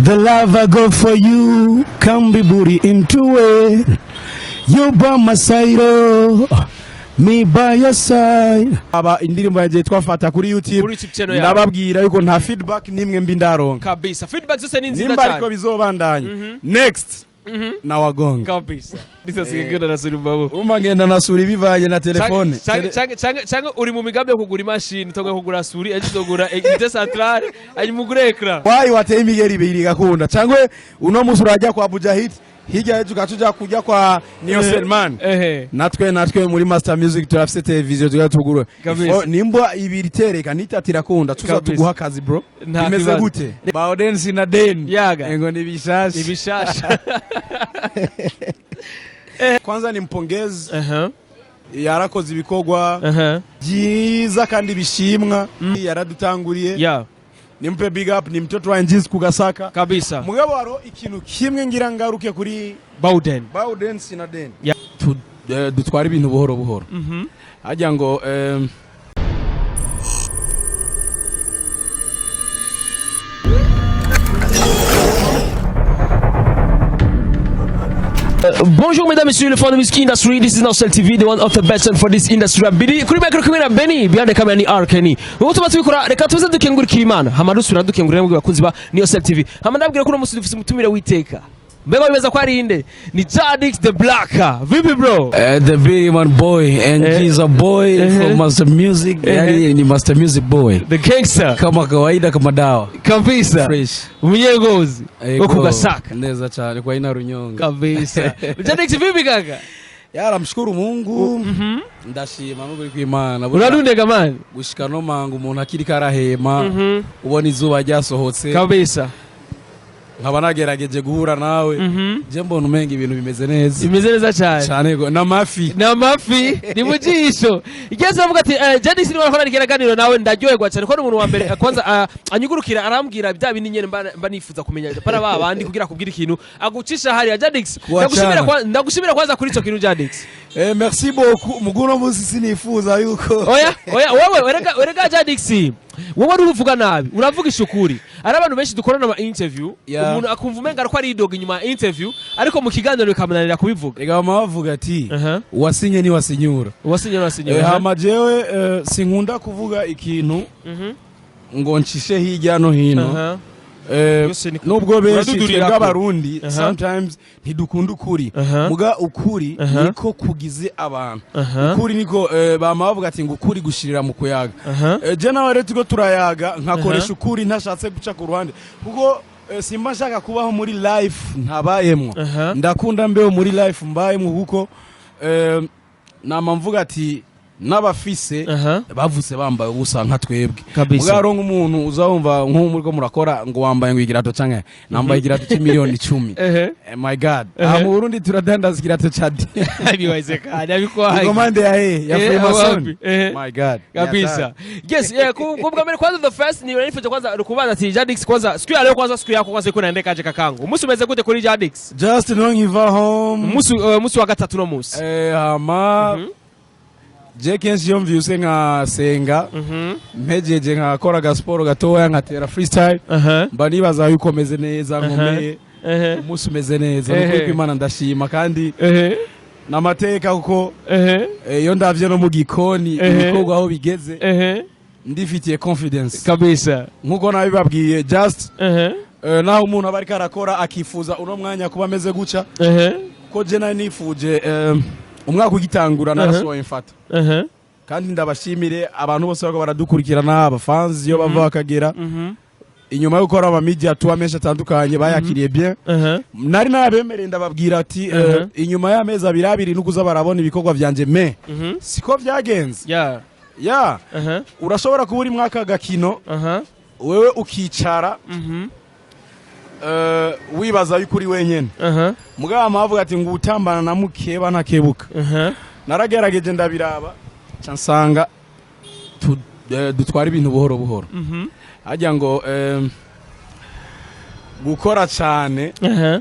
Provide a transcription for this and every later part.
The love I got for you can be put into it. You by my side, oh, me by your side. Aba indirimbo yagiye twafata kuri YouTube. Kuri YouTube channel yawe. Ndababwira yuko nta feedback nimwe mbi ndaronka. Kabisa, feedback zose ni nziza Nimba ariko cyane. bizobandanya. Next nawagonga. Kabisa, nisasigaye nasura imbabu. Urumva ngenda nasura ibivanye na telefone. Canke uri mu migambi yo kugura imashini, utonga kugura souris, ejo uzogura unité centrale, hanyuma ugure écran. Wayi wateye imigeri ibiri igakunda, cyangwa uno munsi urajya kwa Bujahid, hirya y'ejo ugaca uja kujya kwa Niyo Selman. Natwe muri Master Music turafise televiziyo tuga tugura. Kabisa. Nimba ibiri tereka nitatu irakunda, tuza Kabisa. tuguha akazi, bro. Nta Bimeze kibazo. gute? Baudensi na Den. Yaga. Ngo ni bishasha. Ibishasha. Kwanza ni mpongezi, yarakoze ibikorwa byiza kandi bishimwa, yaradutanguriye. Nimpe big up, ni mtoto wa Njisi kugasaka. Mugabo hariho ikintu kimwe ngira ngaruke kuri Bowden. Baudensi na Den. Yeah. Dutwara ibintu buhoro buhoro. Hajya ngo Bonjour mesdames et messieurs, le fans de Music Industry. This is Nocel TV, the one of the best and for this industry. Biri kuri micro kumwe na Benny, behind the camera ni R Kenny. Ubu tuba tubikora, reka tuze dukengurikira Imana. Hama dusubira dukengurira mu bakunzi ba Nocel TV. Hama ndabwira ko uno musi dufise umutumire witeka. Mbega bimeze ko ari inde? Ni Jadix the Black. Vipi, bro? The big man boy and he's a boy from Master Music. Yani ni Master Music boy. The gangster. Kama kawaida, kama dawa. Kabisa. Fresh. Umunyengozi. Wo kugasaka. Neza cyane kwa ina runyonga. Kabisa. Jadix, vipi kaka? Yaramshukuru Mungu. Ndashima n'ukuri kw'Imana. Uradundega, man. Gushika no manga umuntu akiri karahema. Ubona izuba ryasohotse. Nkaba nagerageje guhura nawe, je mbona umenga ibintu bimeze neza. Imeze neza cyane. Cyane n'amafi. Ni amafi ni mu jisho igeze avuga ati Jadix niba arakora ikiganiro nawe ndaryoherwa cyane ko ni umuntu wa mbere kwanza anyugurukira arambwira bya bindi nyene mba nifuza kumenya para ba bandi kugira akubwira ikintu agucisha hariya. Jadix, ndagushimira ndagushimira kwanza kuri ico kintu, Jadix. Merci beaucoup. Muguno munsi sinifuza yuko Oya oya, wowe erega Jadix, wowe uri uvuga nabi, uravuga ishukuri. Ari abantu benshi dukorana ama interview, umuntu akumva umenga ariko aridoga inyuma ya interview, ariko mu kiganiro bikamunanira kubivuga. Reka bama bavuga ati uwasinye niwasinyura. Uwasinye wasinye. Hama jewe sinkunda kuvuga ikintu ngo ncishe hirya no hino. Yose Nubwo benshi uradudurirako. twebwe Abarundi sometimes ntidukunda ukuri, muga ukuri niko kugize abantu. Ukuri niko bama bavuga ati ngo ukuri gushirira mu kuyaga. Je nawe rero turiko turayaga nkakoresha ukuri ntashatse guca ku ruhande, kuko simba nshaka kubaho muri life ntabayemwo. Ndakunda mbeho muri life mbayemwo, kuko nama mvuga ati n'abafise bavutse bambaye ubusa nka twebwe. Mugabo nk'umuntu uzawumva nk'ubu muriko murakora ngo wambaye ngo igirato canke nambaye igirato c'imiliyoni 10. My God, aha mu Burundi turadandaza igirato ca Biwezekana abikwaye. Ikomande ya he ya Freemason. Wapi? My God. Kabisa, yes. Ku bwa mbere kwanza, the first ni nifuje kwanza kubaza ati Jadix, kwanza siku ya leo, kwanza siku yako kwanza iko inaendekaje kakangu? Umunsi umeze gute kuri Jadix? Just nkiva home. Umunsi wa gatatu no munsi. Hama je kenshi iyo mvyuse nkasenga, mpejeje nkakora agasiporo gatoya, nkatera freestyle, mba nibaza yuko meze neza, nkomeye, umunsi umeze neza. Nukuri kw'Imana ndashima kandi n'amateka, kuko iyo ndavye no mu gikoni ibikorwa aho bigeze, ndifitiye confidence. Nkuko nabibabwiye, just naho umuntu aba ariko arakora akifuza uno mwanya kuba ameze gutya, ko je nari nifuje umwaka ugitangura narasohoye mfata. Kandi ndabashimire abantu bose bariko baradukurikirana, abafanzi iyo bava bakagera, inyuma yo gukora ama media tour menshi atandukanye bayakiriye bien. Nari nabemereye, ndababwira ati inyuma y'amezi abiri abiri nukuza barabona ibikorwa vyanje, me siko vyagenze. Ya, urashobora kuba uri mwaka gakino, wewe ukicara wibaza yuko uri wenyene, mugabo amavuga ati ngo utambana na mukeba ntakebuka. Naragerageje ndabiraba nca nsanga dutwara ibintu buhoro buhoro. Hajya ngo Gukora cyane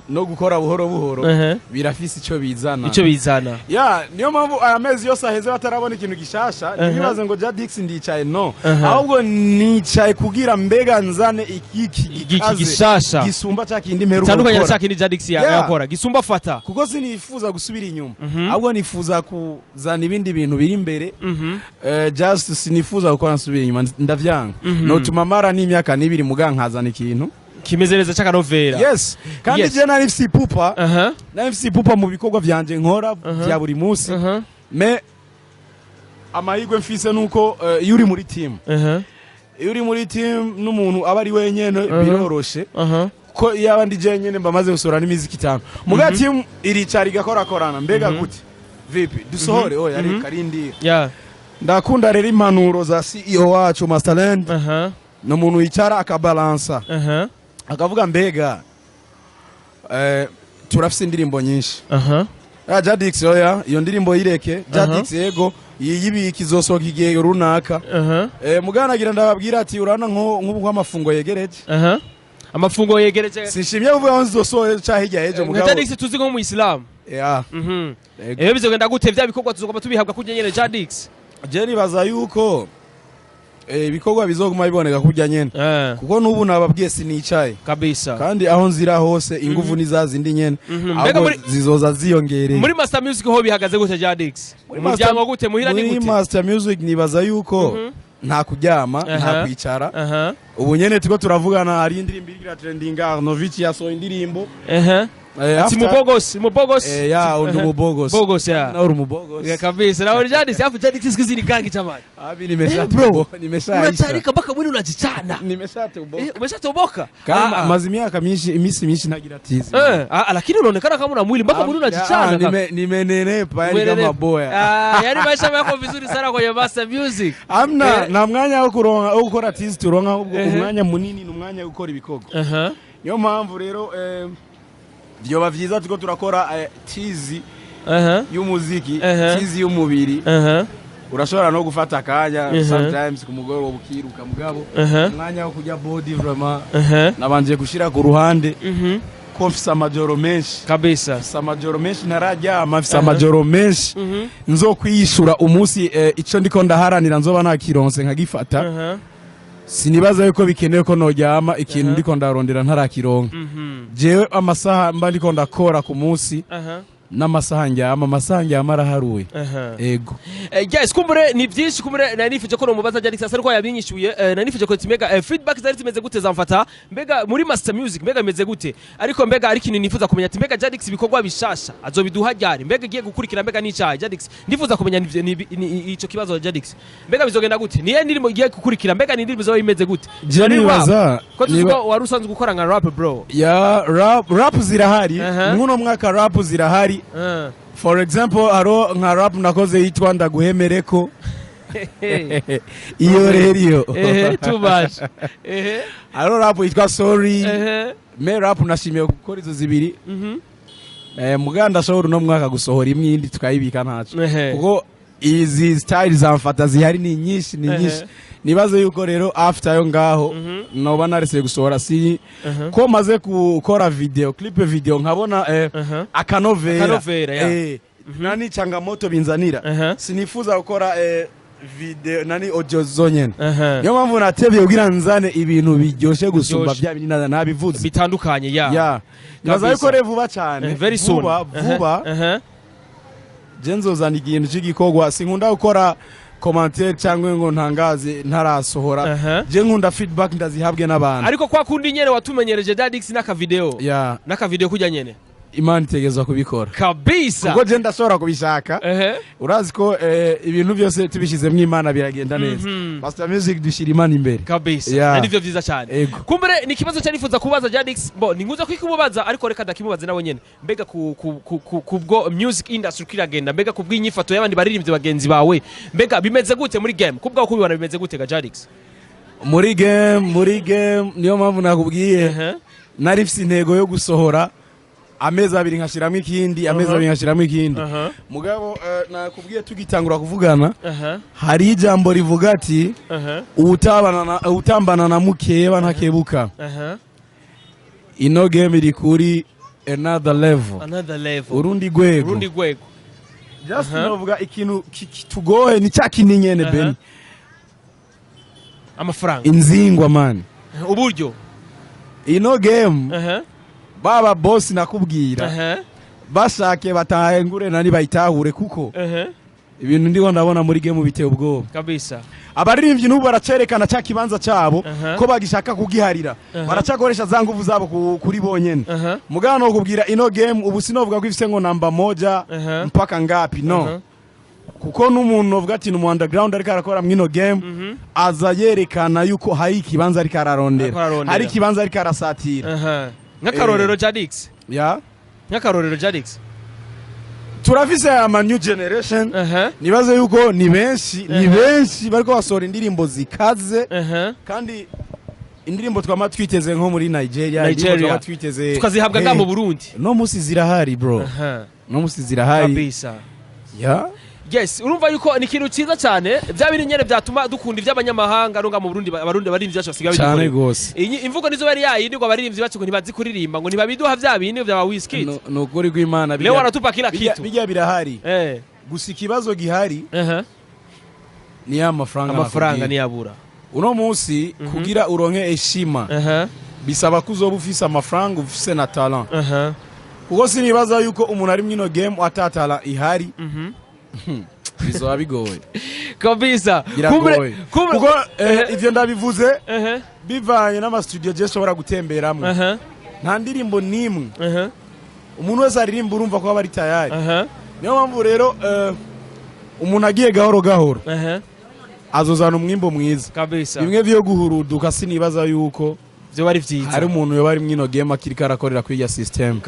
no gukora buhoro buhoro birafise icyo bizana. Icyo bizana. Ya, niyo mpamvu aya mezi yose aheze batarabona ikintu gishasha. Ntibibaze ngo Jadix ndicaye, no. Ahubwo nicaye kugira mbega nzane iki Iki gikaze gishasha. gisumba cya kindi mperuka Bitandukanye na gukora. cya kindi Jadix yakora gisumba fata. Kuko sinifuza gusubira inyuma, ahubwo nifuza kuzana ibindi bintu biri imbere. Just sinifuza gukora nsubira inyuma, ndavyanga. Notuma mara n'imyaka 2 muga nkazana ikintu kimeze neza cy'akanovera. Yes, kandi je nari mfise ipupa, nari mfise ipupa mu bikorwa vyanje nkora vya buri munsi. Mais amahirwe mfise nuko iyo uri muri team, iyo uri muri team n'umuntu aba ari wenyene biroroshe, ko iyo aba ndi jenyene mba maze gusohora n'imiziki 5. Muga team iricara igakorakorana, mbega gute, vipi, dusohore? Oya, reka, rindira. Ndakunda rero impanuro za CEO wacu Masterland. Ni umuntu yicara akabalansa, akavuga mbega turafise indirimbo nyinshi. Ah, Jadix, oya, iyo ndirimbo yireke. Jadix, yego, yiyibika, izosohoka igihe runaka. Muganagira ndababwira ati urabona nk'ubu nk'amafungo yegereje. Amafungo yegereje. Sinshimye kuvuga ngo nzizosohora ca hirya y'ejo, Nka mugabo Jadix tuzi nko mu Islam. Yeah. Yego. Eyo bizogenda gute? Vya bikorwa tuzogomba tubihabwa kurya nyene, Jadix? Je nibaza yuko ibikorwa bizoguma biboneka kurya nyene, kuko n'ubu nababwiye sinicaye. Kandi aho nzira hose inguvu ni za zindi nyene, Mbega ahubwo zizoza ziyongereye. Muri Master Music ho bihagaze gute, Jadix? Muri Umuryango gute? Muhira ni muri gute? Master Music nibaza yuko nta kuryama, nta kwicara. Ubu nyene turiko turavugana hari indirimbo iriko iratrendinga, Arnovich yasohoye indirimbo. Ati mubogos, mubogos. Ya, undi mubogos. Bogos, ya. Na uri mubogos. Ya, kabisa. Na Jadix, hapo Jadix siku hizi ni gangi jamani. Abi nimesha Eh, bro. nimeshaisha. Unatarika mpaka mwili unajichana. Nimeshatoboka. Eh, umeshatoboka. Kandi Ah, ah. maze imyaka myinshi, iminsi myinshi ntagira tizi. Eh, ah, lakini unaonekana kama una mwili mpaka mwili unajichana. Nimenenepa yani kama boya. Ah, yani maisha yako vizuri sana kwenye Master Music. Amna nta mwanya wo kuronka, wo gukora tizi turonka, ahubwo umwanya munini ni umwanya wo gukora ibikorwa. Niyo mpamvu rero vyoba vyiza turiko turakora tizi y'umuziki, tizi y'umubiri. Urashobora no gufata akanya sometimes ku mugoroba ukiruka, mugabo umwanya wo kurya body vraiment nabanje gushira ku ruhande, ko mfise amajoro menshi. Mfise amajoro menshi ntararyama, mfise amajoro menshi nzokwiyishura umunsi ico ndiko ndaharanira nzoba nakironse nkagifata. Sinibaza yuko bikenewe ko noryama ikintu ndiko ndarondera ntarakironka. Jewe amasaha mba ndiko ndakora ku munsi n'amasaha ndyama, amasaha ndyama araharuye. Ego. Guys, kumbure ni byinshi, kumbure nari nifuje ko nomubaza Jadix asa ariko yabinyishuye. Nari nifuje ko mbega feedback zari zimeze gute zamfata, mbega muri Master Music mbega bimeze gute, ariko mbega ari ikintu nifuza kumenya ati mbega Jadix ibikorwa bishasha azobiduha ryari? Mbega igiye gukurikira mbega n'icayi? Jadix, ndifuza kumenya ico kibazo. Jadix, mbega bizogenda gute? Niye ndirimbo igiye gukurikira? Mbega ni indirimbo izoba imeze gute? Je Ni rap. nibaza Ko tuzi ko wari usanzwe gukora nka rap, bro. Ya, rap, rap zirahari. Mwuno mwaka rap zirahari. For example, haro nka rap nakoze yitwa Ndaguhemereko, iyo rero iyo. Too much. Haro rap yitwa Sorry. Mais rap nashimiye gukora izo zibiri. Muganda ashobora uno mwaka gusohora imwe, iyindi tukayibika ntaco, kuko izi style zamfata zihari ni nyinshi, ni nyinshi. Nibaze yuko rero after yo ngaho noba narese gusohora, si ko maze gukora video clip, video nkabona akanovera. Akanovera, ya. Nani changamoto binzanira. Sinifuza gukora video nani audio zonyene. Niyo mpamvu natevye kugira nzane ibintu biryoshe gusumba Biryoshe. bya bindi nabivuze. Bitandukanye, ya. Ya, nibaza yuko rero vuba cyane, Very soon. vuba vuba, je nzozana ikintu cy'igikorwa. Sinkunda gukora commentaire cyangwa ngo ntangaze ntarasohora. Je nkunda feedback ndazihabwe n'abantu. Ariko kwa kundi nyene watumenyereje, Jadix, n'akavideo. Ya. N'akavideo kujya nyene. Imana itegezwa kubikora, kuko je ndashobora kubishaka. Urazi ko ibintu byose tubishyizemo Imana biragenda neza. Master Music dushyira Imana imbere. Kabisa. Na nivyo vyiza cyane. Ego. Kumbure ni ikibazo cyari nifuza kubaza Jadix, bo ni nkuza kwikubaza, ariko reka ndakimubaze nawe nyene. Mbega ku kubwo music industry kiragenda, mbega kubw'inyifato y'abandi baririmbyi bagenzi bawe, mbega bimeze gute muri game? Kubwa kubibona bimeze gute ga, Jadix? Muri game, muri game niyo mpamvu nakubwiye, nari mfise intego yo gusohora amezi 2 nkashiramo ikindi, amezi 2 nkashiramo ikindi. Mugabo nakubwiye tugitangura kuvugana, hari ijambo rivuga ati uwutabana na, uwutambana na mukeba ntakebuka. Ino game iri kuri another level. Another level. Urundi rwego. Urundi rwego. Just novuga ikintu kitugoye ni cya kindi nyene, Beni. Amafaranga. Inzingwa, man. Uburyo. Ino game, baba boss nakubwira, bashake batahengure nani bayitahure, kuko ibintu ndiko ndabona muri game biteye ubwoba. Abaririmbyi n'ubu baracerekana cya kibanza cyabo ko bagishaka kugiharira, baracakoresha za nguvu zabo kuri bonyene. Mugabo no kubwira ino game ubu sinovuga ko ifise ngo namba moja mpaka ngapi, no, kuko n'umuntu uvuga ati ni umu underground ariko arakora mwino game, aza yerekana yuko hari ikibanza ariko ararondera. Ariko ararondera. Hari ikibanza ariko arasatira. Nk'akarorero Jadix. Ya. Nk'akarorero Jadix. Turafise ama new generation, nibaze yuko ni benshi, ni benshi bariko basohora indirimbo zikaze, kandi indirimbo twama twiteze nko muri Nigeria, indirimbo Nigeria. twama twiteze Tukazihabwa nga mu Burundi. No musi zirahari, bro. No musi zirahari. Ya. Yes, urumva yuko ni ikintu cyiza cyane, bya bindi nyene byatuma dukunda iby'abanyamahanga runga mu Burundi, abarundi abaririmbyi bacu basigaye Cyane bidukorera. gose. Iyi imvugo nizo bari yayindi ngo abaririmbyi bacu ngo ntibazi kuririmba, ngo ntibabiduha bya bindi bya Wizkid. No, ni ukuri kw'Imana. Leo wanatupa kila kitu. Bijya birahari, gusa ikibazo gihari ni ya mafaranga Amafaranga nakubwiye. niyabura. Uno munsi kugira uronke heshima bisaba ko uzoba ufise amafaranga, ufise na talent, kuko sinibaza yuko umuntu ari mwino game ata talent ihari, bizoba bigoye. Biragoye. Kumbe Kuko ivyo ndabivuze bivanye n'amastudio je nshobora gutemberamo, nta ndirimbo n'imwe umuntu wese aririmba urumva ko aba ari tayari. Niyo mpamvu rero umuntu agiye gahoro gahoro azozana umwimbo mwiza. Bimwe vyo guhuruduka sinibaza yuko Byo bari vyiza. hari umuntu yoba ari mwino game akiriko arakorera kuri irya system.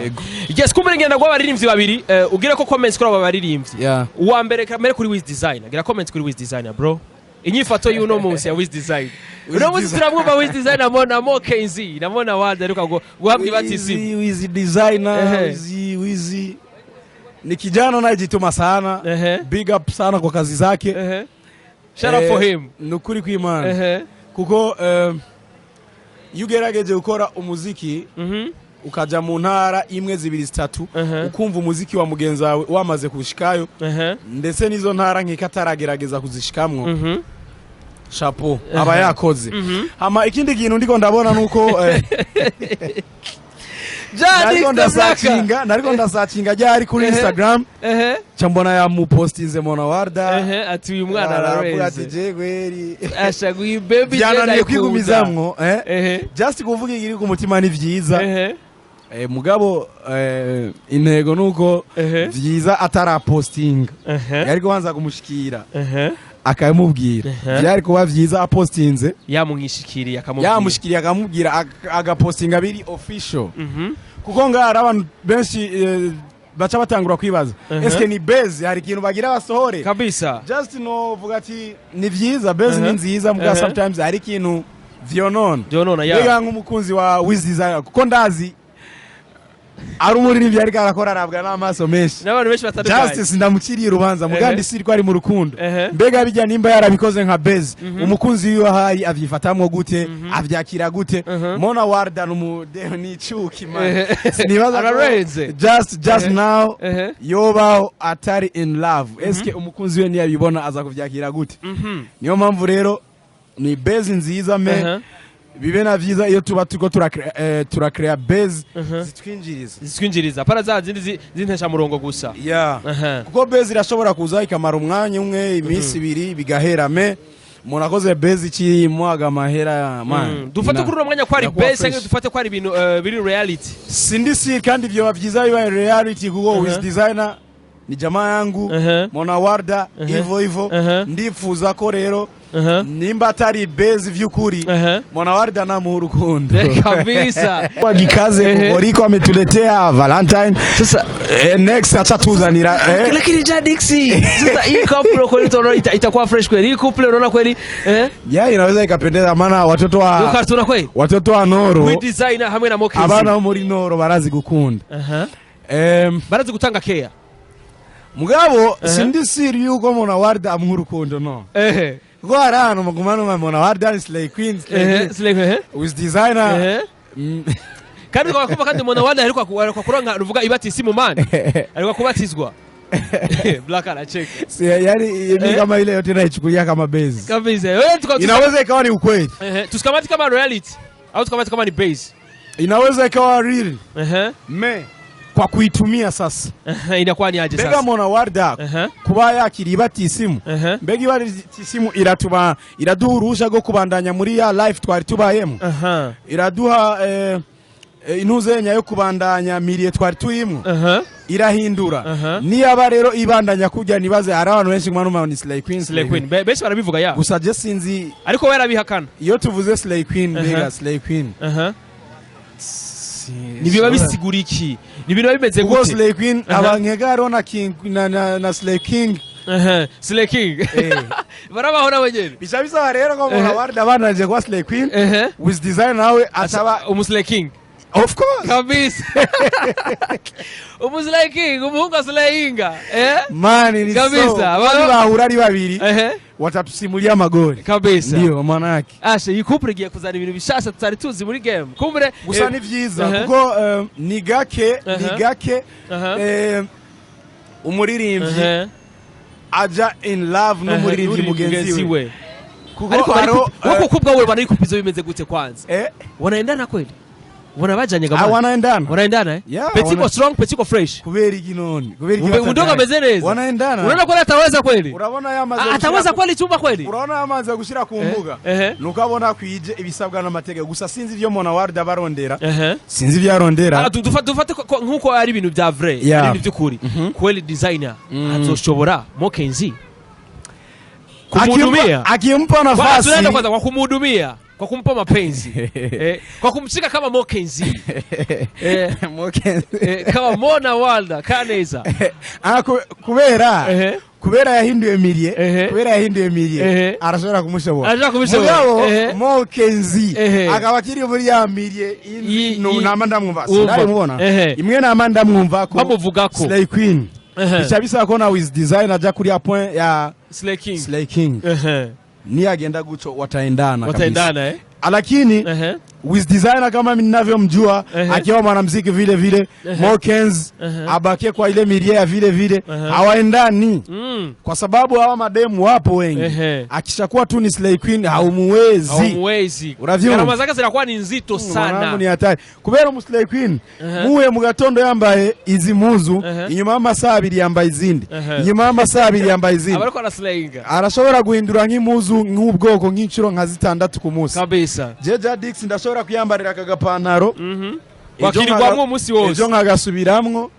Yego. Yes, kumbe ngenda guha abaririmbyi babiri, ugire ko comments kuri abo baririmbyi. Uwa mbere kamere kuri Wiz Designer. Gira comments kuri Wiz Designer, bro. Inyifato y'uno munsi ya Wiz Design. Uno munsi Design. turamwumva Wiz Design na Mo Kenzi, na Mona Wald aheruka ngo guhabwa ibatisimu. Wiz Designer, Wiz ni kijana anayejituma sana. Big up sana kwa kazi zake. Shout out for him. Ni ukuri kw'Imana, kuko iyo ugerageje gukora umuziki ukaja mu ntara imwe, zibiri, zitatu, ukumva umuziki wa mugenzi wawe wamaze kuwushikayo, ndetse n'izo ntara nkeka ataragerageza kuzishikamwo, chapeau, aba yakoze. Hama ikindi kintu ndiko ndabona nuko Jadix nariko the Blacker. ndasacinga, nariko ndasacinga ryari kuri Instagram, ca mbona yamupostinze Mona Warda. Ati uyu mwana Aravuga ati ararenze. je kweri Asha guyi baby je. Byananiye Ndayikunda. kwigumizamwo. Just kuvuga ikiri ku mutima ni vyiza. Mugabo intego nuko vyiza atarapostinga, yari kubanza kumushikira akamubwira. Vyari kuba vyiza apostinze Yamwishikiriye akamubwira. Yamushikiriye akamubwira, agapostinga biri official, kuko ngaha hari abantu benshi baca batangura kwibaza eske ni base, hari ikintu bagira basohore. Just no vuga ati ni vyiza, base ni nziza, muga sometimes hari ikintu vyonona. Vyonona, ya. Mbega nk'umukunzi wa Wiz Designer, kuko ndazi ari umuririmbyi ariko arakora arabwa n'amaso menshi N'abantu benshi batandukanye. Justice ndamukiriye urubanza, mugandi siri ko ari mu rukundo. Mbega bijya nimba yarabikoze nka base, umukunzi wiwe ahari avyifatamwo gute, avyakira gute? Mona Warda numudeho ni icuki, man. Sinibaza ko Ararenze. just now yobaho atari in love, eske umukunzi we niyabibona aza kuvyakira gute? Niyo mpamvu rero ni base nziza, mais bibe na vyiza iyo tuba turiko turakrea base zitwinjiriza. Zitwinjiriza, para za zindi zintesha murongo gusa. Yeah. Kuko base irashobora kuza ikamara umwanya umwe, iminsi ibiri, bigahera, mais umuntu akoze base ikimwaga amahera, man. Dufate kuri uno mwanya ko ari Inakuwa base fresh. cyangwa dufate ko ari ibintu biri reality? Sindi si kandi vyoba vyiza bibaye reality, kuko Wiz Designer ni jamaa yangu, Mona Warda ivo ivo. Ndifuza ko rero nimba atari base vy'ukuri, Mona Warda namuha urukundo. Gikaze. Oriko ametuletea Valentine. Sasa Next achatuzanira Lakini Jadix, sasa hii couple kweli tunaona itakuwa fresh kweli, hii couple unaona kweli? Ya, inaweza ikapendeza, maana watoto wa Tuna kweli watoto wa Noro, Wiz Designer hamwe na Mokenzi. Abana bo muri Noro barazi gukunda. Barazi gutanga care. Mugabo sindi siri yuko Mona Warda amuha urukundo, no, kuko hari ahantu mugumana Mona Warda ni Slay Queen, Slay Queen. Slay Wiz Designer. Kandi twakumva kandi umuntu wanda aheruka kuronka, ruvuga ibatisimu man, aheruka kubatizwa. Black anacheka. Si, yani mimi kama ile yote naichukulia kama base. Kabisa. Wewe Inaweza ikawa ni ukweli. Tusikamate kama reality au tukamate kama ni base? Inaweza ikawa real. Me kwa kuitumia sasa. Inakuwa ni aje Mbega sasa? Mona Warda kuba yakira ibatisimu. Mbega ibatisimu iratuma, iraduha uruhusha rwo kubandanya muri ya life twari tubayemo. Iraduha intuzenya yo kubandanya milieu twari tuyimwo. Irahindura. Niyaba rero ibandanya kujya, nibaze hari abantu benshi mwana ni Slay Queen. Slay Queen. Benshi barabivuga ya. Gusa je sinzi. Ariko we arabihakana. Iyo tuvuze Slay Queen, mbega Slay Queen. Nibiba bisigura iki? Ni ibintu biba bimeze Kuko gute? Slay Queen abankega hariho na King na Slay King. Slay King. Barabaho nabo nyene. Bica bisaba rero ko Mona Warda abandanije kuba Slay Queen. Wiz Design nawe ataba Umu Slay King. Of course. Kabisa. Umu Slay King, umuhungu aslayinga. Eh? Man, ni Kabisa. so. Bari bahura ari babiri. Watatusimulia magori. Kabisa. Ndio maana yake. Ashe, iyi couple igiye kuzana ibintu bishasha tutari tuzi muri game. Kumbre Gusa ni vyiza kuko ni gake, ni gake umuririmbyi aja in love n'umuririmbyi mugenzi we. Kuko Ariko bari hariho, wowe kubwa wewe bari kupizo bimeze gute kwanza? Eh? Wanaendana kweli? Wanabajanye Ah, gama? wanaendana. Wanaendana eh? Yeah, Petit ko strong, petit ko fresh. Kubera iki none? Kubera iki Mdogo batajanye? ameze neza. Wanaendana. Unaona kweli ataweza kweli? Urabona yamaze Ataweza kweli chumba kweli? Urabona yamaze gushira ku mbuga. Nuko abona kwije ibisabwa n'amategeko. Gusa sinzi ivyo Mona Warda barondera. Sinzi ivyo arondera. Ah, dufate nkuko ari ibintu bya vrai, ari ibintu by'ukuri. Kweli designer azoshobora Mokenzi kumhudumia? Akimpa nafasi. Tunaenda kwanza kwa kumhudumia, kwa kumpa mapenzi, kwa kumshika kama Mokenzi, Mokenzi. Kama Mona Walda Kaneza. Ah, kubera kubera yahinduye milieu, kubera yahinduye milieu, arashobora kumushobora. Arashobora kumushobora. Mugabo Mokenzi akaba akiri muri ya milieu nama ndamwumva. Wumva. Sindarimubona. Imwe nama ndamwumva ko Bamuvuga ko. Slay Queen. Bica bisaba ko na Wiz Design aja kuri ya point ya Slay King. Slay King. Ni agenda gucho wataendana kabisa. Wataendana eh? Lakini Wiz Designer kama ninavyomjua, akiwa mwanamuziki vile vile, Mokens abakie kwa ile milieu ya vile vile, hawaendani. Kwa sababu hawa mademu wapo wengi. Akishakuwa tu ni Slay Queen haumuwezi. Haumuwezi. Uravyumva? Gharama zake zinakuwa ni nzito Mwanangu sana. ni hatari. Kubera umu Slay Queen muwe mu gatondo yambaye izi mpuzu, inyuma y'amasaha 2 yambaye izindi. Inyuma y'amasaha 2 yambaye izindi. Abariko araslayinga. Arashobora guhindura nk'impuzu nk'ubwoko nk'inshuro nka 6 ku munsi. Kabisa. Jeja Dix ndashobora kuyambarira aka gapantaro. Wakirirwamwo umunsi wose. Ejo nkagasubiramwo.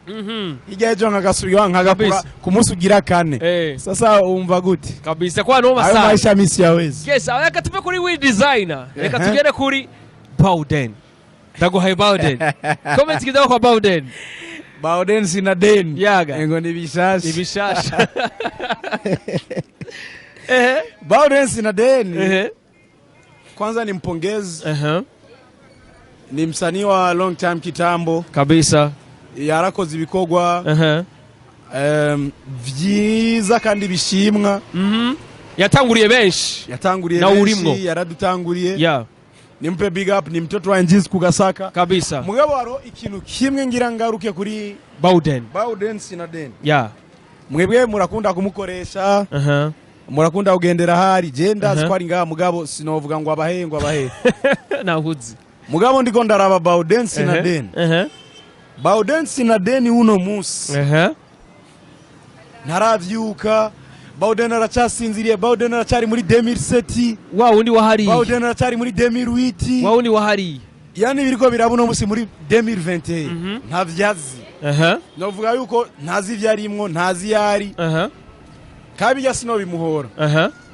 Hirya ejo nkagasubira nkagakura ku munsi ugira kane. Sasa umva gute? Kabisa kwa noma Ayo sana. maisha mimi siyawezi. Yes, reka tuve kuri Wiz Designer. Reka tugere kuri Bowden. Ndaguhaye Bowden. Comment kidogo kwa Bowden. Bowden sina deni. Yaga. Ngo ni bishasha. Ibishasha. Bowden sina deni. Kwanza nimpongeze. Ni msanii wa long time kitambo. Kabisa. Yarakoze ibikorwa vyiza kandi bishimwa. Yatanguriye benshi. Yatanguriye Na benshi, urimwo. yaradutanguriye. Nimpe big up, ni mtoto wa Njizi kugasaka. Kabisa. Mugabo hariho ikintu kimwe ngira ngaruke kuri Bowden. Bowden Sinaden. Mwebwe murakunda kumukoresha. Murakunda kugendera hari je ndazi ko ari ngaha, mugabo sinovuga ngo abahe ngo abahe. Nahuzi. Mugabo ndiko ndaraba Bowden Sinaden. Bowden Sinaden uno musi ntaravyuka. Bowden aracasinziriye. Bowden aracari muri 2007. Wa wundi wahariye. Bowden aracari muri 2008. Wa wundi wahariye. Yani biriko biraba uno musi muri 2021 ntavyazi. Novuga yuko ntazi ivyo arimwo, ntazi iyo ari. Kabirya sinobimuhora.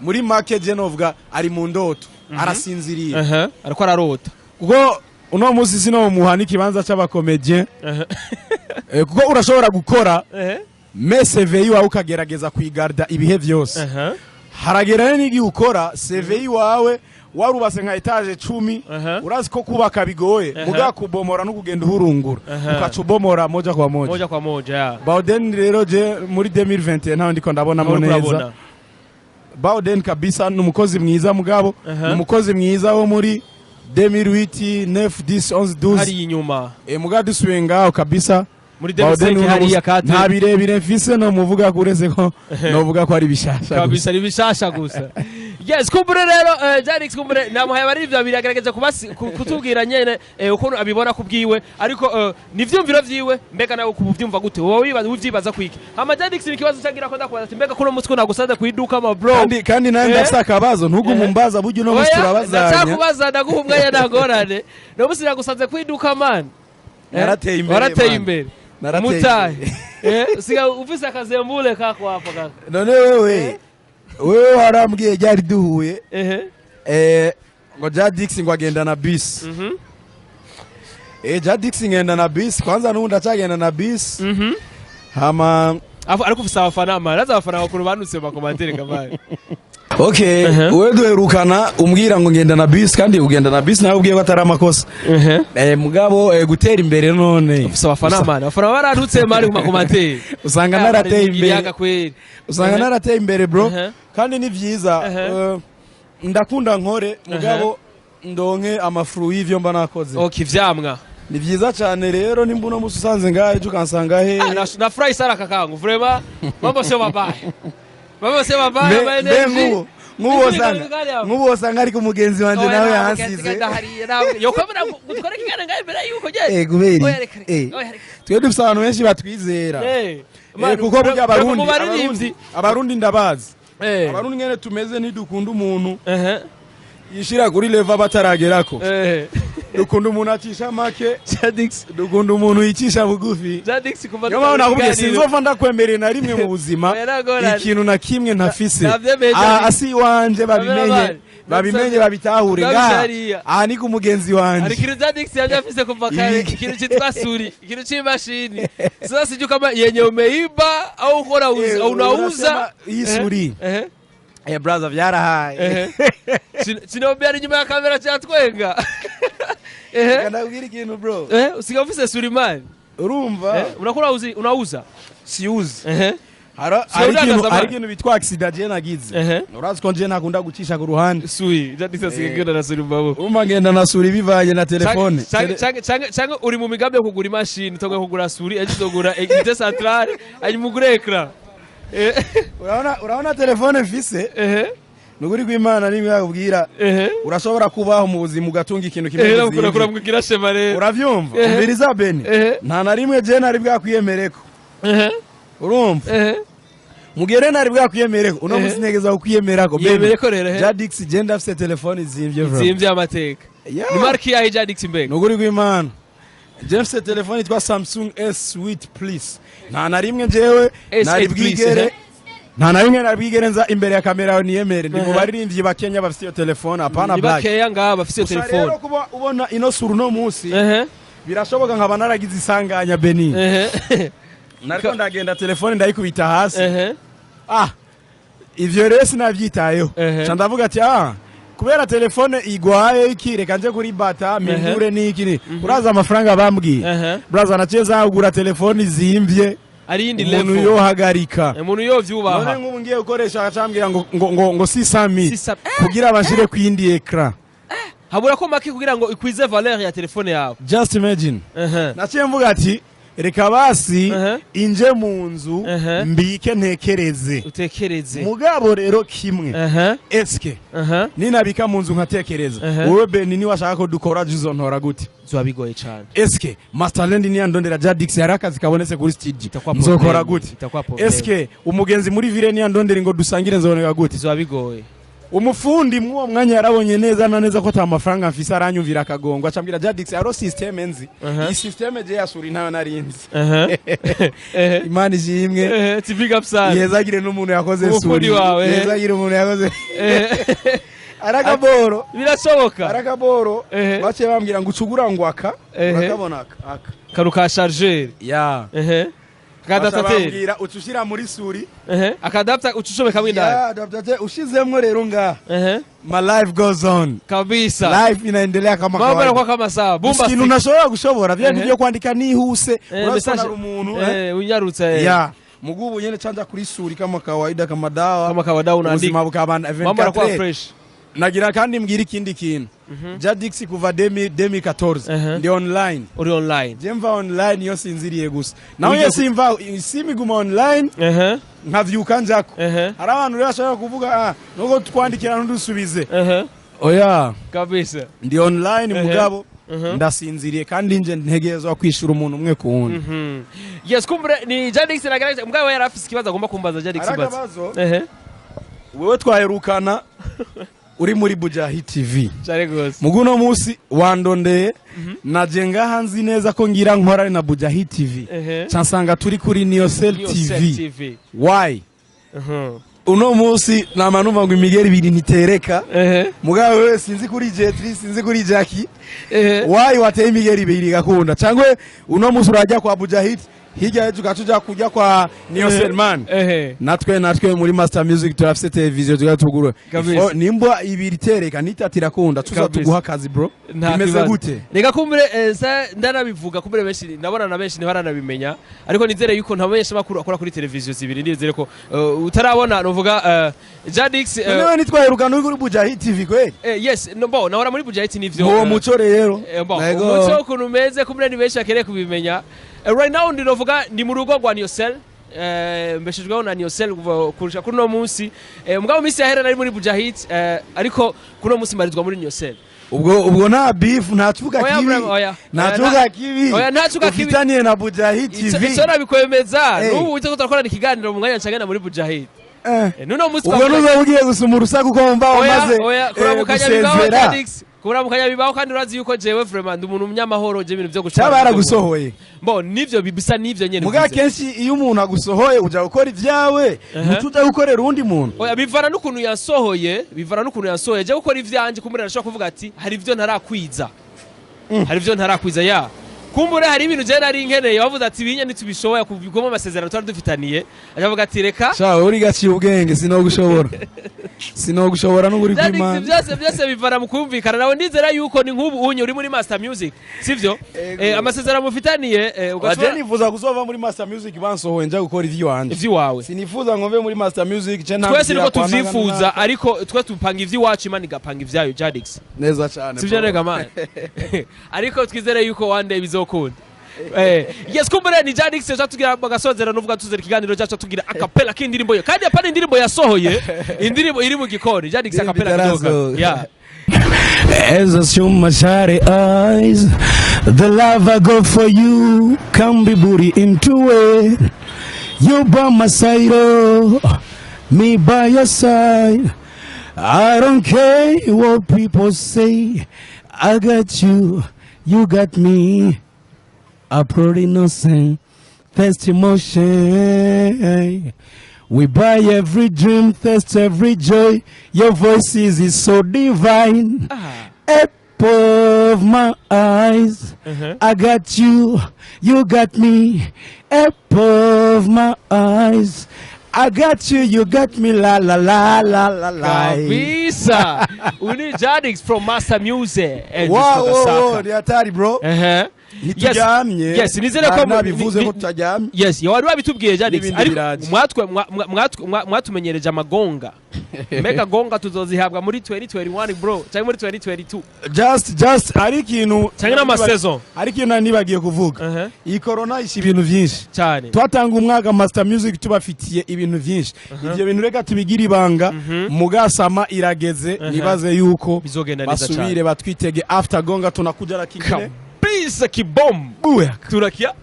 Muri make je novuga ari mu ndoto, arasinziriye. Ariko ararota. Kuko uno musi sinomuha n'ikibanza c'abacomédien. Kuko urashobora gukora mais CV iwawe ukagerageza kuyigarda ibihe vyose. Haragera n'igihe ukora CV iwawe warubase nka étage 10, urazi ko kubaka bigoye, muga kubomora no kugenda uhurungura, ukaca ubomora moja kwa moja. Moja kwa moja ya. Bowden rero je muri 2021 ntaho ndiko ndabonamo Uriko neza. urabona. Bowden kabisa ni umukozi mwiza, mugabo ni umukozi mwiza wo muri 2008, 9, 10, 11, 12. Hari inyuma. Muga dusubiye ngaho kabisa muri Bawden 2005 uno hariya musi- kate. Nta birebire mfise no muvuga, kuretse ko novuga ko ari bishasha gusa. Kabisa, ni bishasha gusa. Yes, kumbure rero Jadix, kumbure namuhaye abaririmbyi babiri, agerageza kutubwira nyene ukuntu abibona kubwiwe, ariko ni ivyumviro vyiwe. Mbega nawe kubyumva gute? Wowe wibaza, uvyibaza kwiki? Hama Jadix, ni ikibazo cyagira ko ndakubaza ati mbega kuno mutwe nagusanze ku iduka, ma bro? Kandi nawe ndafise akabazo, ntugume umbaza burya, uno musi Oya, turabazanya. ndacyakubaza, ndaguha umwanya, ntagorane. No musi nagusanze ku iduka, man. Narateye imbere, Warateye man. imbere. Narateye Mutahe. imbere. Usiga ufise akazembule kako hapa kaka. None wewe warambwiye ryari duhuye ngo Jadix ngo agenda na bisi. Jadix ngenda na bisi kwanza, n'ubu ndacagenda na bisi. Hama Ariko ufise abafana, man, naza abafana bakuru banutse mu makomantere kamari. Okay, wewe duherukana umbwira ngo ngenda na bisi, kandi ugenda na bisi nawe ubwiye ko atari amakosa. Mugabo gutera imbere none Ufise abafana, man, abafana barantutse, man, mu makomantere. Usanga narateye imbere. Kweli. Usanga narateye imbere, bro. Kandi ni vyiza. Ndakunda nkore, mugabo ndonke amafru y'ivyo mba nakoze. Okay, ivyamwa. Ni vyiza cyane rero nimba uno musi usanze ngahe, ejo ukansanga he. Ah, nafurahi sana kakangu, vraiment mambo sio mabaya, mambo sio mabaya. Mbe Ma mbe energy. Nk'ubu usanga ariko umugenzi wanje nawe yansize. Yokwemera gutwara ikiganiro ngahe mbere yuko je Kubera Oya, reka, reka. Oya, reka. Twe dufise abantu benshi batwizera. Kuko burya abarundi mu baririmbyi abarundi ndabazi, abarundi ngene tumeze, ntidukunda umuntu yishira kuri level bataragerako. Dukunda umuntu acisha make. Jadix. Dukunda umuntu yicisha bugufi. Jadix, kuva Niyo mpamvu nakubwiye, ikiganiro. sinzova ndakwemereye na rimwe mu buzima Oya, nagorane. ikintu na kimwe ntafise. Navyemeye, Ah, Jadix. asi wanje babimenye, Navyemeye. babimenye, babitahure ngaha. Nabishariya. Aha ni ku mugenzi Hari wanje. ikintu Jadix yari afise kuva kare, ikintu cyitwa souris, ikintu c'imashini. Sasa sijui kama yenye umeiba au uko unauza. Unasema hii souris. Brother, vyarahaye. Sinombia ari inyuma ya kamera cyatwenga. Reka ndakubwira ikintu, bro. Usiga ufise souris, man. Urumva? Unakula uzi, unauza? Siuzi. Sio Hari udandaza, ikintu man. hari ikintu bitwa accident je nagize. Urazi ko nje ntakunda gucisha ku ruhande. Souris, Jadix asigaye agenda na souris mu maboko. Urumva ngenda na souris bivanye na telefone. Canke uri mu migambi yo kugura imashini, utonga kugura souris, ejo uzogura unité centrale, hanyuma ugure écran. Urabona telefone mfise, nukuri kw'Imana nimwe yakubwira, urashobora kubaho mu buzima ugatunga ikintu kimwe kizimvye. Kuramubwira shema rero. Uravyumva? Umviriza, Beni. Nta na rimwe je nari bwakwiyemereko. Urumva? Mugere nari bwakwiyemereko, uno musi ntegeza kukwiyemerako, Beni. Yemereko rero, eh. Jadix, je ndafise telefone izimvye, bro. Zimvye amateka. Yeah. Ni marque yahe, Jadix, mbega? Nukuri kw'Imana, je mfise telefone yitwa Samsung S8 Plus. Nta na rimwe jewe S8 nari Plus, bwigere nta na rimwe nari bwigere nza imbere ya kamera yawe niyemere ndi mu baririmbyi ba Kenya bafise iyo telefone, apana Ni black. bakeya ngaha bafise iyo Gusa telefone. rero kuba ubona ino sura uno munsi, birashoboka nkaba naragize isanganya, Beni. Nariko ndagenda, telefone ndayikubita hasi. Ah, ivyo rero sinavyitayeho. Ca ndavuga ati ah, kubera telefone igwaye iki, reka nje kuri bata mpindure n'iki ni uraza amafaranga bambwiye. Braza, naciye zagura telefone izimvye. Ari yindi Umuntu level. yohagarika. Umuntu None yovyubaha. nk'ubu ngiye gukoresha, acambwira ngo 600,000 600 kugira bashire ku yindi écran. Habura ko make kugira ngo ikwize valeur ya telefone yawe. Just imagine. Naciye mvuga ati reka basi inje mu nzu, mbike, ntekereze. Utekereze. Mugabo rero kimwe, eske ninabika mu nzu nkatekereza, wowe Beni niwashaka ko dukora juzontora gute? Zoba bigoye cyane. Eske Masterland niyandondera, Jadix hari akazi kabonetse kuri studio, Itakuwa nzokora problème. gute? Itakuwa problème. Eske umugenzi muri ville niyandondera ngo dusangire, nzoboneka gute? Zoba bigoye. Umufundi mw'uwo mwanya yarabonye neza na neza ko ata mafaranga mfise, aranyumvira akagongo, acambwira Jadix haro système nzi. Iyi système je yasura intayo narinzi. Imana ishimwe. Ti big up sana. Yezagire n'umuntu yakoze Umufundi souris. wawe, eh. Yezagire umuntu yakoze arakaboro. Birashoboka. Arakaboro. Baciye bambwira ngo ucugura ngo aka urakabona aka aka. Kanu ka chargeur. Ya. Aka Baca adaptateur. bambwira uca ushira muri souris. Aka adapter ucucomeka indani. Ya adaptateur ushizemwo rero ngaha, my life goes on. Kabisa. Life inaendelea kama Mambo kawaida. yanakuwa kama sawa. Bumba. Ikintu ntashobora gushobora bya byo kwandika nihuse, urasona message. umuntu Unyarutse. Ya mugubu nyene canja kuri souris kama kawaida, kama dawa. Kama kawaida unaandika. Ubuzima bukabana Mambo yanakuwa 24. fresh. Nagira kandi mbwira ikindi kintu. Jadix kuva 2014 ndi online. Uri online. Je mva online iyo sinziriye gusa, naho Ujya iyo simva simiguma online, nkavyuka njako. Hari abantu rero bashaka kuvuga nuko twandikira ntudusubize. Oya. Ndi online, mugabo ndasinziriye, kandi nje ntegerezwa kwishura umuntu umwe ku wundi. Yes, kumbure ni Jadix nagaragaje, mugabo yari afise ikibazo agomba kumbaza. Jadix, Hari baza. akabazo. Wewe twaherukana uri muri Bujahi TV. Cyane gose. Muguno musi wandondeye naje ngaha nzi neza ko ngira nkorane na Bujahi TV, cansanga turi kuri Niocel Niocel TV. TV. Why? Uno musi nama numva ngo imigeri ibiri ntitereka. Mugabo wewe sinzi kuri Jetri, sinzi kuri Jackie. Why wateye imigeri ibiri igakunda? Cyangwa uno musi urajya kwa Bujahid, hirya y'ejo ugaca uja kujya kwa Niocel man? Natwe muri Master Music turafise televiziyo tuga tugura. Nimba ibiri itereka n'itatu irakunda, tuza tuguha akazi, bro. Nta Bimeze kibazo. gute? Reka kumbure sa ndanabivuga, kumbure benshi ndabona na benshi ntibaranabimenya, ariko nizere yuko nta menyesha makuru akora kuri televiziyo zibiri. Nizere ko utarabona nuvuga Jadix. Noneho ntitwaherukana uri kuri Bujahid TV kweli? Yes, no, bo nahora muri Bujahid nivyo. Uwo muco rero. Bo, Nego. umuco ukuntu umeze, kumbure ni benshi bakeneye kubimenya. Right now ndi novuga ndi mu rugo rwa Niocel, mbeshejweho na Niocel kuva kurusha kuri uno munsi. Mugabo minsi yahera nari muri Bujahid, ariko kuri uno munsi mbarizwa muri Niocel. Ubwo nta beef, nta cuka Oya, kibi? bro, oya. Nta Oya, cuka kibi oya, nta cuka kibi. ufitaniye na Bujahid TV? Ico nabikwemeza. Eh. N'ubu icyo turakorana ikiganiro mu mwanya ncagana muri Bujahid. N'uno munsi Ubwo nuzoba ugiye gusoma urusaku ko wumva Oya, wamaze oya, kuramukanya bibaho. gusezera. Jadix, kuramukanya bibaho, kandi urazi yuko jewe vraiment ndi umuntu umunyamahoro, je ibintu vyo gushwana. Cyaba yaragusohoye? Bo nivyo bisa nivyo nyene Muga uvuze. kenshi iyo umuntu agusohoye uja gukora ibyawe, ntuja gukorera uwundi muntu. Oya, bivana n'ukuntu yansohoye, bivana n'ukuntu yansohoye. Je gukora ivyanje, kumbure arashobora kuvuga ati hari ivyo ntarakwiza, hari ivyo ntarakwiza ya kumbure hari ibintu je nari nkeneye, bavuze ati binye ntitubishoboye kubigoma amasezerano twari dufitaniye, acavuga ati reka. Sha, uri gaciye ubwenge, sinogushobora, sinogushobora n'uburi Jadix, kw'Imana. Byose bivana mu kumvikana nawe. Ndizera yuko ni nk'ubu unye uri muri Master Music, sivyo? Ego. Amasezerano mufitaniye Waje ugashobora nifuza kuzova muri Master Music bansohoye nja gukora ivy'iwanje. Ivy'iwawe. Sinifuza ngo mve muri Master Music ce. Twese niko tuvyifuza, ariko twe tupanga ivy'iwacu, Imana igapanga ivyayo, Jadix. Neza cyane, Sivyo? bro. Rega man, ariko twizere yuko one day bizokunda. Yes, kumbure ni Jadix yaje tugira bagasozera nuvuga tuzera ikiganiro cyacu tugira acapella k'indirimbo ye, kandi apana indirimbo yasohoye, indirimbo iri mu gikoni. Jadix, Indirimbo acapella kidogo. itarasohoka. Yeah. As I show my shiny eyes, the love I got for you can be put into it. You by my side, oh, me by your side. I don't care what people say. I got you, you got me. A pretty innocent test emotion. We buy every dream, test every joy. Your voice is so divine. Apple of my eyes. I got you, you got me. Apple of my eyes. I got you, you got me. La la la la la la. Kabisa, uyu ni Jadix from Master Music and Wow, ni hatari, bro. Ntituryamye. Yes, nizere ko Nabivuze ko tutaryamye. Yes, wari wabitubwiye, Jadix. N'ibindi Ariko biraje. mwatwe mwatumenyereje amagonga, mbega gonga tuzozihabwa muri 2021, bro, cyangwa muri 2022? Just hari ikintu Cyangwa n'amasaison. Hari ikintu nari nibagiye kuvuga. Iyi corona isha ibintu byinshi. Cyane. Twatanga umwaka Master Music tubafitiye ibintu byinshi. Ibyo bintu reka tubigire ibanga, mugasama irageze, nibaze yuko Bizogenda neza cyane. basubire batwitege. After gonga tunakuja na kingine. Kabisa, kibom. Buya. Turakia.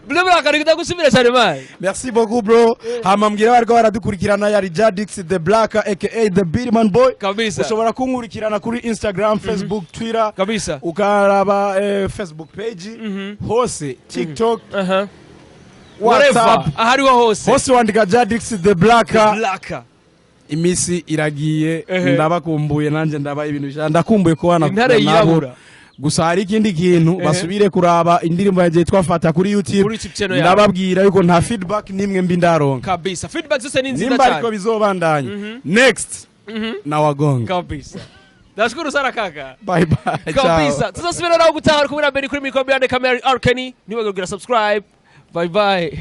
Bro, bro, ndagushimira cyane, man. Merci beaucoup, bro. Hama mbwira bariko baradukurikirana, yari Jadix the Black aka the Beatman Boy. Ushobora kunkurikirana kuri Instagram, Facebook, Twitter. Ukaraba Facebook page hose, TikTok, Whatever. WhatsApp. Ahariho hose. Hose wandika Jadix the Black. Black. Imisi iragiye. Ndabakumbuye nanjye, ndabaye ibintu bishya, ndakumbuye kubana Intare nabo. yirabura. Gusa hari ikindi kintu, basubire kuraba indirimbo yagiye twafata kuri YouTube. Kuri YouTube channel yawe. Ndababwira yuko nta feedback nimwe mbi ndaronka. Kabisa, feedback zose ni nziza Nimba ariko cyane. bizobandanya, next nawagonga. Kabisa, ndashukuru sana, kaka. Bye bye, ciao. Kabisa, tuzasubira nawe gutaha. Uri kumwe na Beni kuri mikoro, behind the camera Arkeni. Ntiwibagirwe kugira subscribe. Bye bye.